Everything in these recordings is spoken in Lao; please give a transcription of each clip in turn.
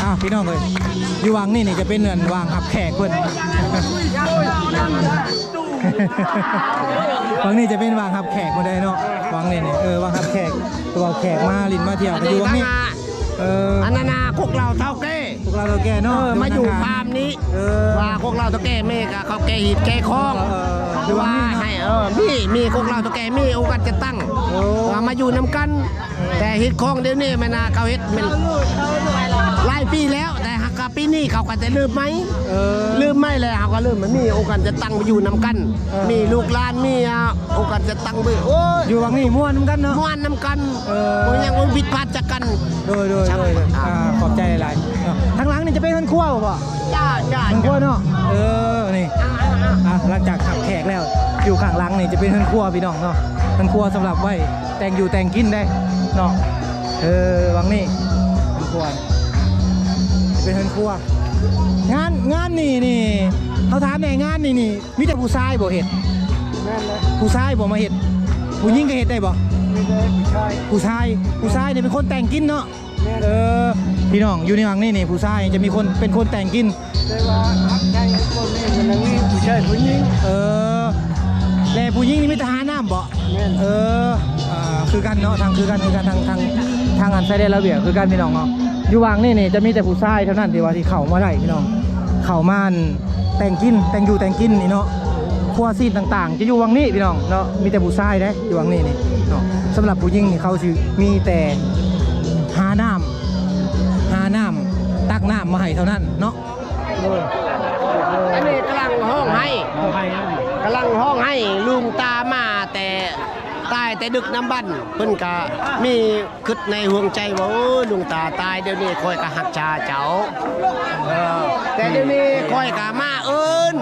ອ້າວ ພີ່ນ້ອງເອີຍ ຢູ່ວັງນີ້ນີ້ຈະເປັນອັນວັງຮັບແຂກເພິ່ນ ວັງນີ້ຈະເປັນວັງຮັບແຂກເພິ່ນໄດ໋ເນາະ ວັງນີ້ນີ້ ເອີ ວັງຮັບແຂກ ເພາະວ່າແຂກມາຫຼິ້ນມາທ່ຽວກໍຢູ່ວັງນີ້ ເອີ ອັນນັ້ນນະ ຄົກເຫຼົ່າເຖົ້າແກ່ ຄົກເຫຼົ່າເຖົ້າແກ່ເນາະ ເອີ ມາຢູ່ຟາມນີ້ ເອີ ວ່າຄົກເຫຼົ່າເຖົ້າແກ່ ແມ່ກໍເຂົາແກ່ຮີດແກ່ຄອງ ເອີ ວ່າໃຫ້ ເອີ ມີ ມີຄົກເຫຼົ່າເຖົ້າແກ່ ມີອົງການຈັດຕັ້ງ ເອີ ວ່າມາຢູ່ນຳກັນ ແຕ່ຮີດຄອງດຽວນີ້ແມ່ນນະ ເຂົາເຮັດແມ່ນຫຼາຍປີແລ້ວ ແຕ່ຫາກ ປີນີ້ເຂົາກໍຈະເລີ່ມໃໝ່ ເອີ ເລີ່ມໃໝ່ແລ້ວ ເຮົາກໍເລີ່ມມີອົງການຈັດຕັ້ງໄປຢູ່ນຳກັນ ເອີ ມີລູກຫຼານ ມີ ອ່າ ອົງການຈັດຕັ້ງໄປ ໂອ້ຍ ຢູ່ວັງນີ້ມ່ວນນຳກັນເນາະ ມ່ວນນຳກັນ ເອີ ບໍ່ມີຫຍັງຜິດພາດຈາກກັນ ໂດຍ ໂດຍ ໂດຍ ອ່າ ອ່າ ຂອບໃຈຫຼາຍໆເນາະ ທາງຫຼັງນີ້ຈະເປັນເຮືອນຄົວບໍ່? ຈ້າ ຈ້າ ເຮືອນຄົວເນາະ ເອີ ນີ້ ອ່າ ອ່າ ອ່າ ອ່າ ຫຼັງຈາກຮັບແຂກແລ້ວ ຢູ່ຂ້າງຫຼັງນີ້ຈະເປັນເຮືອນຄົວພີ່ນ້ອງເນາະ ເຮືອນຄົວສຳລັບໄວ້ ແຕ່ງຢູ່ແຕ່ງກິນໄດ້ເນາະ ເອີ ວັງນີ້ເຮືອນຄົວ ເປັນເຮືອນຄົວ ງານ ງານນີ້ນີ້ ເຮົາຖາມແດ່ ງານນີ້ນີ້ ມີແຕ່ຜູ້ຊາຍບໍ່ເຮັດ? ແມ່ນແຫຼະ ຜູ້ຊາຍບໍ່ມາເຮັດ? ຜູ້ຍິງກໍເຮັດໄດ້ບໍ່? ມີແຕ່ຜູ້ຊາຍ ຜູ້ຊາຍ ຜູ້ຊາຍນີ້ເປັນຄົນແຕ່ງກິນເນາະ? ແມ່ນ ເອີ ພີ່ນ້ອງ ຢູ່ໃນວັງນີ້ນີ້ ຜູ້ຊາຍຈະມີຄົນ ເປັນຄົນແຕ່ງກິນ ແຕ່ວ່າຮັບໃຊ້ຄົນນີ້ມັນມີຜູ້ຊາຍຜູ້ຍິງ ເອີ ແລະຜູ້ຍິງນີ້ມີແຕ່ຫານ້ຳບໍ່? ແມ່ນ ເອີ ອ່າ ຄືກັນເນາະ ທາງ ຄືກັນ ຄືກັນ ທາງ ທາງ ທາງອັນຊາຍແດນລາວຫວຽດຄືກັນພີ່ນ້ອງເນາະ ຢູ່ວັງນີ້ນີ້ຈະມີແຕ່ຜູ້ຊາຍເທົ່ານັ້ນທີ່ວ່າທີ່ເຂົ້າມາໄດ້ພີ່ນ້ອງ ເຂົ້າມາ ແຕ່ງກິນ ແຕ່ງຢູ່ແຕ່ງກິນນີ້ເນາະ ຄົວຊີນຕ່າງໆ ຈະຢູ່ວັງນີ້ພີ່ນ້ອງເນາະ ມີແຕ່ຜູ້ຊາຍເດ້ຢູ່ວັງນີ້ນີ້ເນາະ ສຳລັບຜູ້ຍິງນີ້ເຂົາຊິມີແຕ່ຫານ້ຳ ຫານ້ຳ ຕັກນ້ຳມາໃຫ້ເທົ່ານັ້ນເນາະ ໂດຍ ອັນນີ້ກຳລັງຮ້ອງໄຫ້ ຮ້ອງໄຫ້ ກຳລັງຮ້ອງໄຫ້ ລຸງຕາມາແຕ່ ຕາຍແຕ່ດຶກນຳບັ້ນ ເພິ່ນກະມີຄິດໃນດວງໃຈວ່າ ໂອ້ຍ ລຸງຕາຕາຍ ດຽວນີ້ຂ້ອຍກະຮັກສາເຈົ້າ ເອີ ແຕ່ດຽວນີ້ຂ້ອຍກະມາເອີ້ນ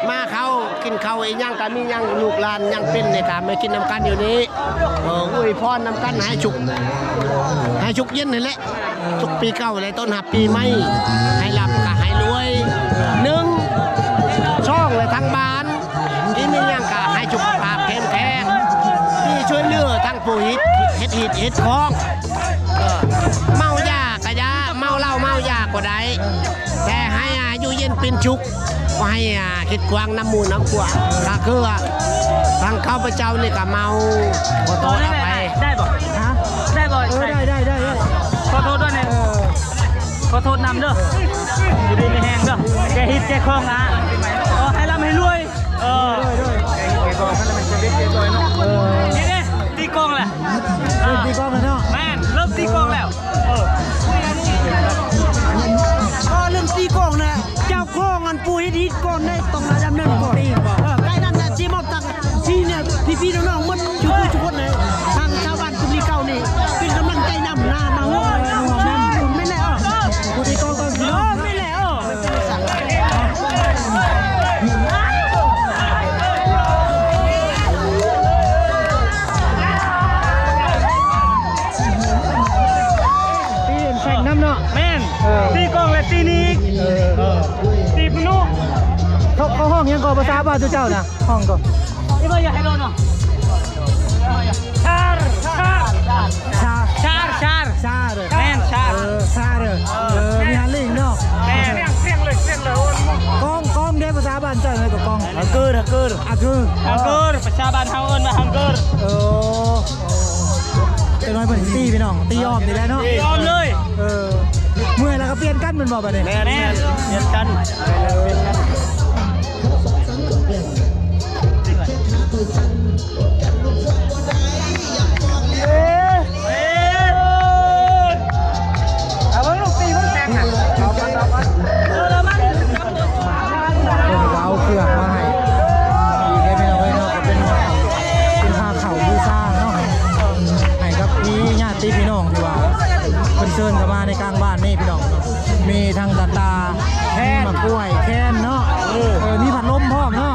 ມາເຂົ້າ ກິນເຂົ້າອີ່ຫຍັງກະມີຫຍັງ ລູກຫຼານຍັງເປັນນີ້ກະມາກິນນຳກັນຢູ່ນີ້ ເອີ ອວຍພອນນຳກັນໃຫ້ສຸກ ໃຫ້ສຸກເຢັນຫັ້ນແຫຼະ ສຸກປີເກົ່າແລະ ຕ້ອນຮັບປີໃໝ່ ໃຫ້ລ່ຳກະໃຫ້ລວຍ ໜຶ່ງ ສອງ ແລະ ທາງບ້ານ ທີ່ມີຫຍັງກະໃຫ້ສຸຂະພາບເຂັ້ມແຂງ ທີ່ຊ່ວຍເຫຼືອທັງຜູ້ເຮັດ ເຮັດຮີດເຮັດຄອງ ເອີ ເມົາຢາກະຢ່າ ເມົາເຫຼົ້າເມົາຢາກໍໄດ້ ແຕ່ໃຫ້ອາຍຸເຢັນເປັນສຸກ ບໍ່ໃຫ້ ອາ ຄິດກວ້າງນຳໝູ່ນຳພວກ ກະຄືວ່າ ທາງຂ້າພະເຈົ້ານີ້ກະເມົາ ຂໍໂທດອະໄພ ໄດ້ບໍ່? ຮະ? ໄດ້ບໍ່? ເອີ ໄດ້ ໄດ້ ໄດ້ ໄດ້ ຂໍໂທດດ້ວຍແນ່ ເອີ ຂໍໂທດນຳເດີ ຢູ່ດີມີແຮງເດີ ແກ່ຮີດແກ່ຄອງນະ ຂໍໃຫ້ລ່ຳໃຫ້ລວຍ ເອີ ໂດຍ ໂດຍ ເອີ ນີ້ເດ້ ຕີກອງແຫຼະ ເລີ່ມຕີກອງແລ້ວເນາະ ແມ່ນ ເລີ່ມຕີກອງແລ້ວ ເອີ ພໍເລີ່ມຕີກອງນະ ເຈົ້າຂອງອັນຜູ້ເຮັດຮີດກ່ອນໄດ້ ຕ້ອງລະດັບໜຶ່ງກ່ອນ ເອີ ໃກ້ນັ້ນນະ ຊິມອບຕັງ ທີ່ນີ້ ພີ່ໆ ນ້ອງໆ ໝົດທຸກຜູ້ທຸກຄົນເລີຍ ທາງຊາວບ້ານກຸ່ມນີ້ເກົ່ານີ້ ເປັນກຳລັງໃຈນຳນະ ມາຮ່ວມ ແມ່ນແຫຼະ ເອີ ຜູ້ທີ່ຕ້ອງຕ້ອງ ເອີ ແມ່ນແຫຼະ ເອີ ຕີແຂ່ງນຳເນາະ ແມ່ນ ເອີ ຕີກອງ ແລະ ຕີນີ້ອີກ ເອີ ເອີ ຕີປະນຸ ເຂົາ ເຂົາຮ້ອງຫຍັງກໍພາສາບ້ານເຈົ້ານະ ຮ້ອງກໍ ທີ່ວ່າຢາກໃຫ້ໂດນເນາະ ຊາ ຊາ ຊາ ຊາ ຊາ ແມ່ນ ຊາ ເອີ ຊາເດີ ເອີ ມີຮາລິງເນາະ ແມ່ນ ກອງ ກອງເດ້ ພາສາບ້ານເຈົ້າເອີ້ນກໍກອງ ຮັງເກີ ຮັງເກີ ອາເກີ ຮັງເກີ ພາສາບ້ານເຮົາເອີ້ນວ່າຮັງເກີ ເອີ ຈັກໜ້ອຍເພິ່ນຊິຕີພີ່ນ້ອງ ຕີອ້ອມນີ້ແຫຼະເນາະ ຕີອ້ອມເລີຍ ເອີ ເມື່ອຍແລ້ວກໍປ່ຽນກັນແມ່ນບໍ່ບັດນີ້ ແມ່ນ ແມ່ນ ປ່ຽນກັນ ເອີ ເອົາເບິ່ງລູກຕີມັນແຕກນະ ເອົາມັນ ເພິ່ນກໍເອົາເຄື່ອງມາໃຫ້ອີກເດ້ພີ່ນ້ອງເອີຍເນາະ ກໍເປັນ ເປັນຜ້າຂາວບູຊາເນາະ ໃຫ້ກັບພີ່ຍາດຕິພີ່ນ້ອງທີ່ວ່າເພິ່ນເຊີນເຂົ້າມາໃນກາງບ້ານນີ້ພີ່ນ້ອງ ມີທັງກະຕ່າ ແຄນ ມີໝາກກ້ວຍ ແຄນເນາະ ເອີ ເອີ ມີພັດລົມພ້ອມເນາະ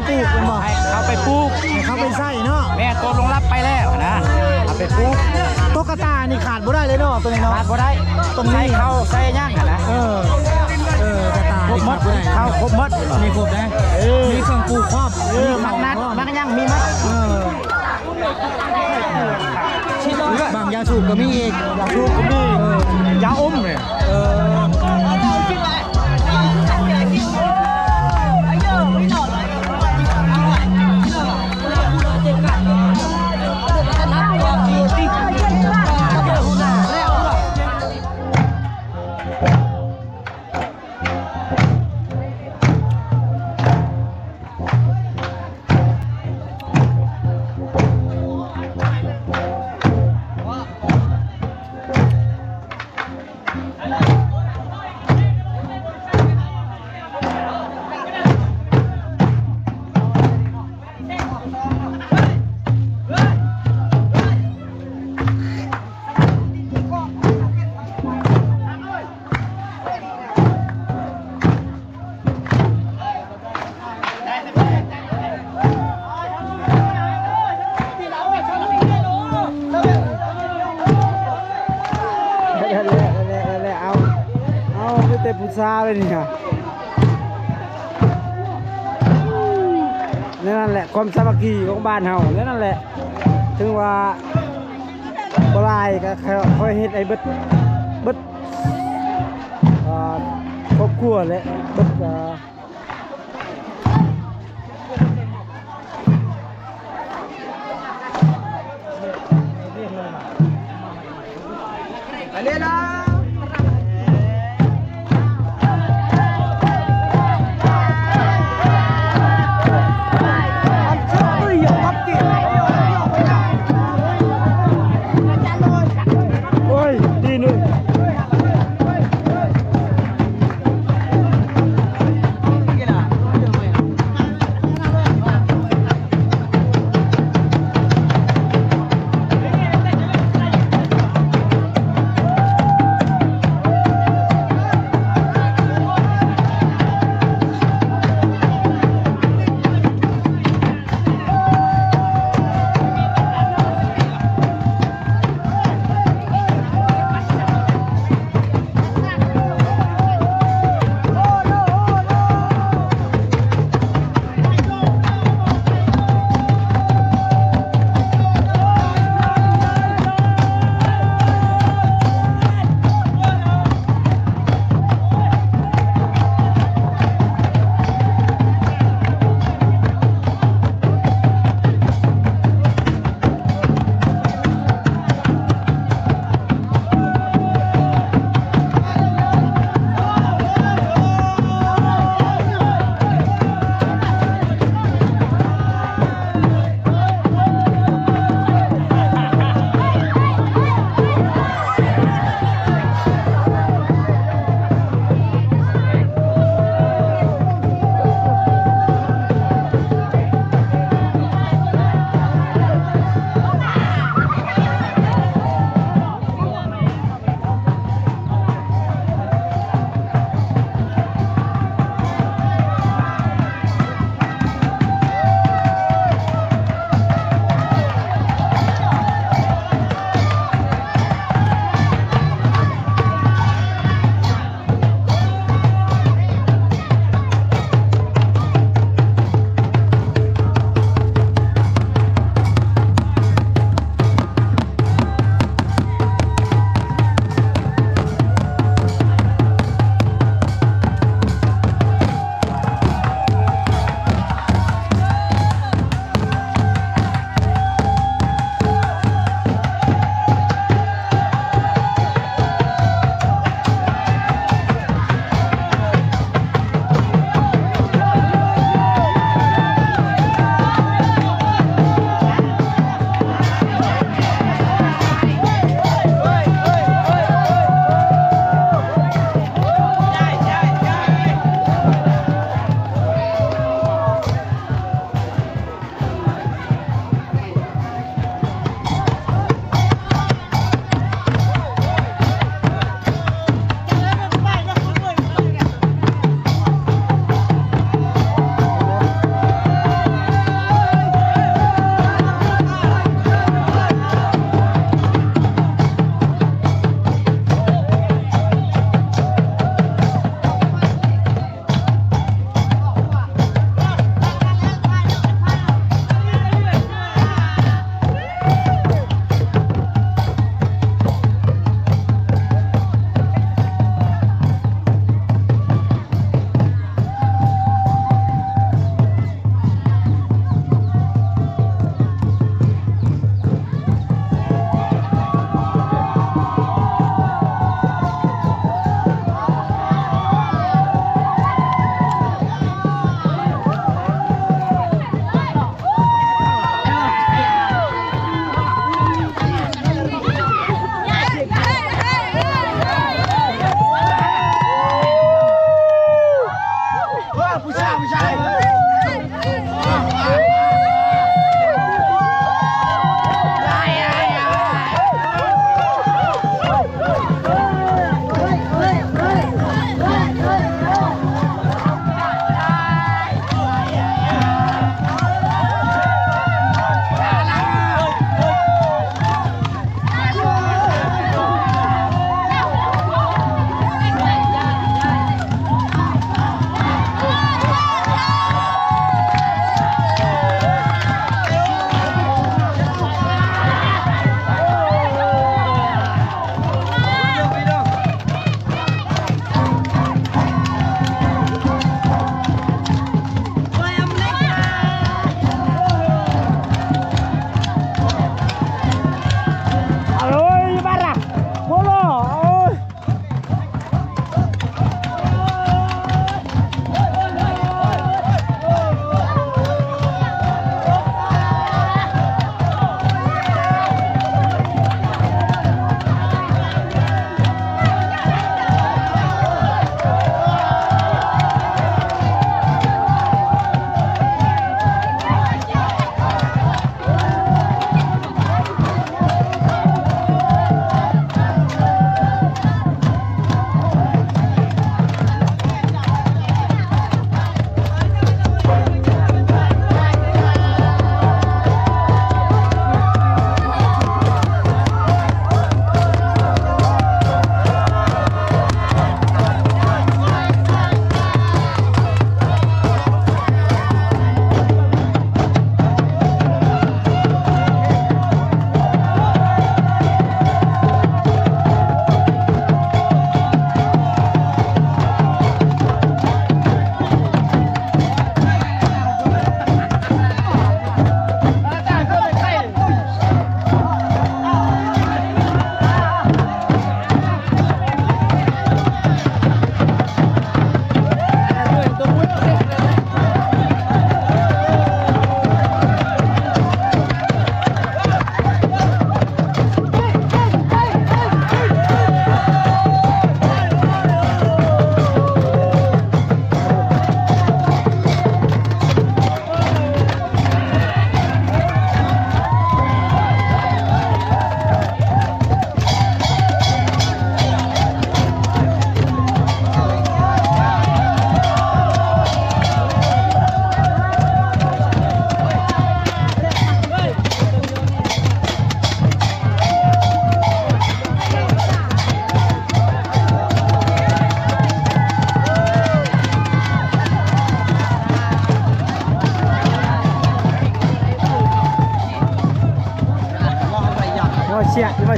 ປູກແມ່ນບໍ່? ໃຫ້ເຂົາໄປປູກ ໃຫ້ເຂົາໄປໃຊ້ເນາະ. ແມ່ນ ຕົກລົງລັບໄປແລ້ວນະ ເອົາໄປປູກ. ຕົກກະຕ່ານີ້ຂາດບໍ່ໄດ້ເລີຍເນາະ ຕົວນີ້ເນາະ. ຂາດບໍ່ໄດ້ ຕ້ອງມີ ໃສ່ເຂົ້າໃສ່ຫຍັງຫັ້ນນະ. ເອີ ເອີ ກະຕ່ານີ້ຂາດບໍ່ໄດ້. ເຂົ້າຄົບໝົດ ມີຄົບໄດ໋. ເອີ ມີເຄື່ອງປູກພ້ອມ. ເອີ ມີເຂົ້າ ໝາກນັດ ພ້ອມ ໝາກຫຍັງມີໝົດ. ເອີ ບັ້ງຢາສູບກໍມີອີກ. ຢາສູບກໍມີ ເອີ ຢາອົມນີ້. ເອີ ນັ້ນແຫຼະ ນັ້ນແຫຼະ ນັ້ນແຫຼະ ເອົາ ເອົາ ມີແຕ່ຜູ້ສາວເລີຍນີ້. ແນວນັ້ນແຫຼະ ຄວາມສາມັກຄີຂອງບ້ານເຮົາ ແນວນັ້ນແຫຼະ. ເຖິງວ່າບໍ່ຫຼາຍກໍຄ່ອຍເຮັດໃຫ້ເບິດ ເບິດ ອ່າ ຄອບຄົວ ແລະ ເບິດ ອ່າ ໂອ້ຍ ດີໜຶ່ງ.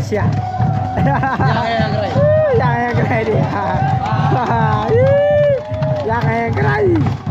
ເສຍ ຢາກແຮງໄກ ຢາກແຮງໄກດິ ຢາກແຮງໄກ.